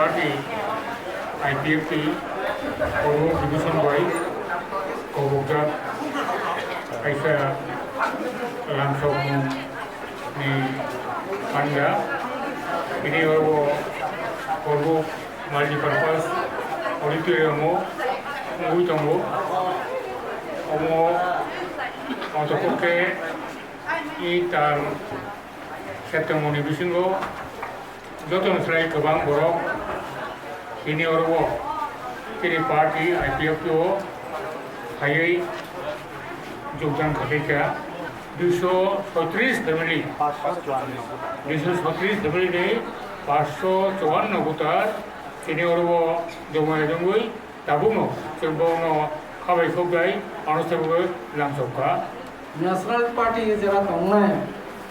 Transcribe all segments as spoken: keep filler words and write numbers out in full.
Party I P F T Kormo division bai kobokjak kaisa lamsokmungni panda. Bini oro Kormo multipurpose auditorium o wngwi tongo. Omo otopokhe i tal September ni bisingo jotono slai kwbang borok tini oro o chini party I P F T o phaiwi jogdan khaikha. Duiso soitris family, duiso soitris family ni paanch sho chuanno voter tini oro o joma rwgwi tabukno chwng bono khabai khokjai, ano chwngbo lamsokha. National Party jera tongnai,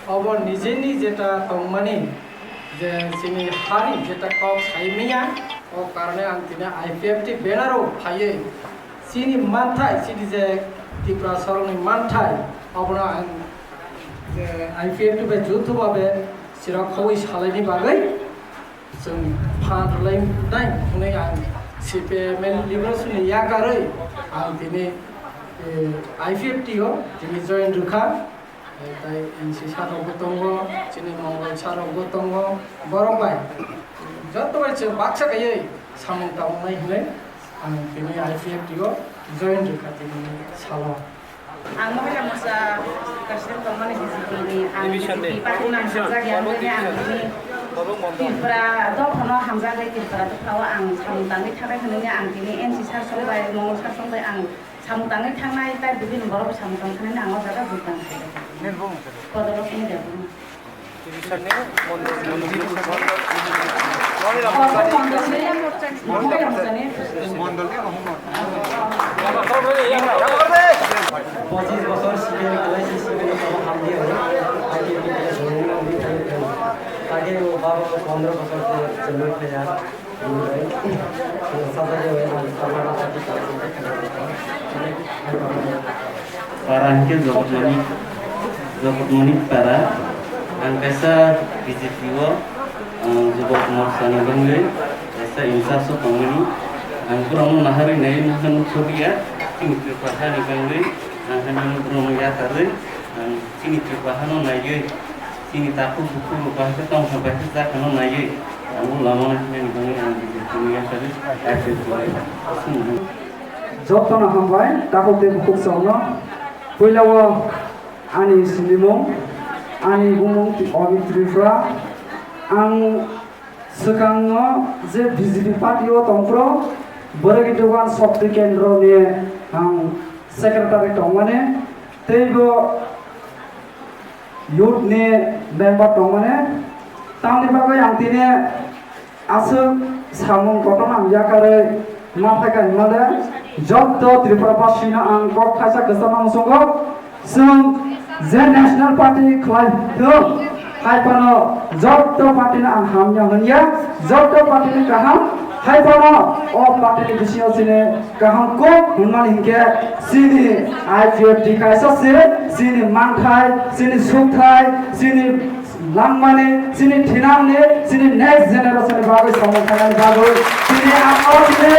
obo nijeni jeta tongmani, je chini hari jeta kok saimaya, o karone ang tini I P F T banner o phaiwi chini manthai, chini je Tiprasarokni manthai, obono ang je I P F T bai jutho babe chirok khobwi salaini bagwi chwng phan rwlai nai hwnwi ang C P I M ni liberation ni yakarwi ang tini, eh, I P F T o tini join rwkha. Eh, tai N C sir rokbo tongo, chini Mongol sir rokbo tongo, borok bai joto bai chwng baksa kaiwi samung tangmani hwnwi ang tini I P F T o join rwkha tini salo. Ang Mohila Morcha president tongmani B J P ni, ang B J P party no hamjak ya, ang tini ang tini Tripura dophano hamjagwi Tripura dophao ang samung tangwi thanai hwnwi ang tini N C sir song bai, Mongol sir song bai ang samung tangwi thangnai, tai bibini borok samung tangwi thangnai ang o jaga jogdan khaijak. Kodolok ni debung. পঁচিশ বছর সিপিএম খেলাইছি, সিপিএম সব হাম দিয়ে হলো, আইপিএল খেলে ধরে নিলাম, দিয়ে খেলে খেলে। আগে ও বারো পনেরো বছর যে জন্ম খেলে আর, সাদা যে হয়ে গেল, সাদা রাস্তা কি করে? Para hingke Jogotmani, Jogotmani para. Ang kaisa B J P o, ah, Jubok Morcha ni bangwi kaisa in charge o tongmani. Ang borokno naharwi naiwi nokha nuksalia, chini Tripura hani bangwi, ang hani borokno yakarwi, ang chini Tripura hano naiwi, chini takhuk bukhuk rok bahai khe tongthok bai khe chakha no naiwi, ang o lama no hinani bangwi ang B J P ni yakarwi, I P F T bai. Jotono hambai, takhuk tei bukhuk chwngno. Puila o ani sinimung, ani bumung Amit Tripura. Ang swkangno je B J P party o tongphuru, Boregi Dogan Shakti Kendro ni ang secretary tongmani, tei bo youth ni member tongmani. Tamni bagwi ang tini aswk samung kotorma ang yakarwi ma phaikha hinmale, jotto Tripura basino ang kok thaisa kwchangma muchungo, chwng je national party khlai thung, hai phano jotto party no ang hamya hwnya, jotto party ni kaham, hai phano o party ni bisingo chini kaham kok hwnmani hinkhe chini I P F T kaisa se chini manthai, chini sukthai, chini langmani, chini thinangni, chini next generation ni bagwi samung khainani bagwi tini ang o chini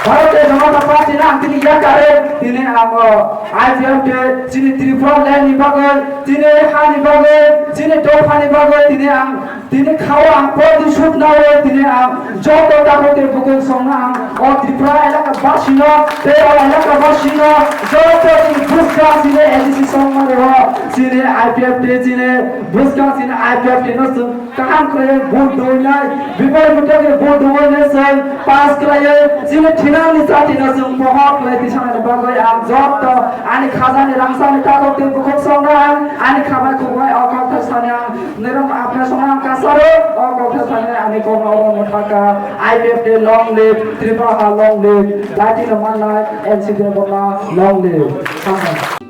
Bharatiya Janata Party no ang tini yakarwi tini ang o I P F T chini Tripura land ni bagwi, chini ha ni bagwi, chini dopha ni bagwi tini ang tini khao ang poti suk nawi tini ang joto takhuk tei bukhuk songno ang o Tripura elaka basino tei o elaka basino joto chini bwskang chini A D C songmani rok chini I P F T chini bwskang chini I P F T no chwng kaham khlaiwi vote dowinai, bipol butokni vote dowinai chwng pass khlaiwi chini thinangni jatino chwng pohor khlai tisanani bagwi ang joto ani khajani rangchakni takhuk tei bukhuk songno ang ani khabai khukbai o kok thai sani ang Norok apna songno ang kasaro, o kok thai sani ani kokno oro muthaka, I P F T long live, Tripura ha long live, party no mannai, N C P no bonna long live. Hambai.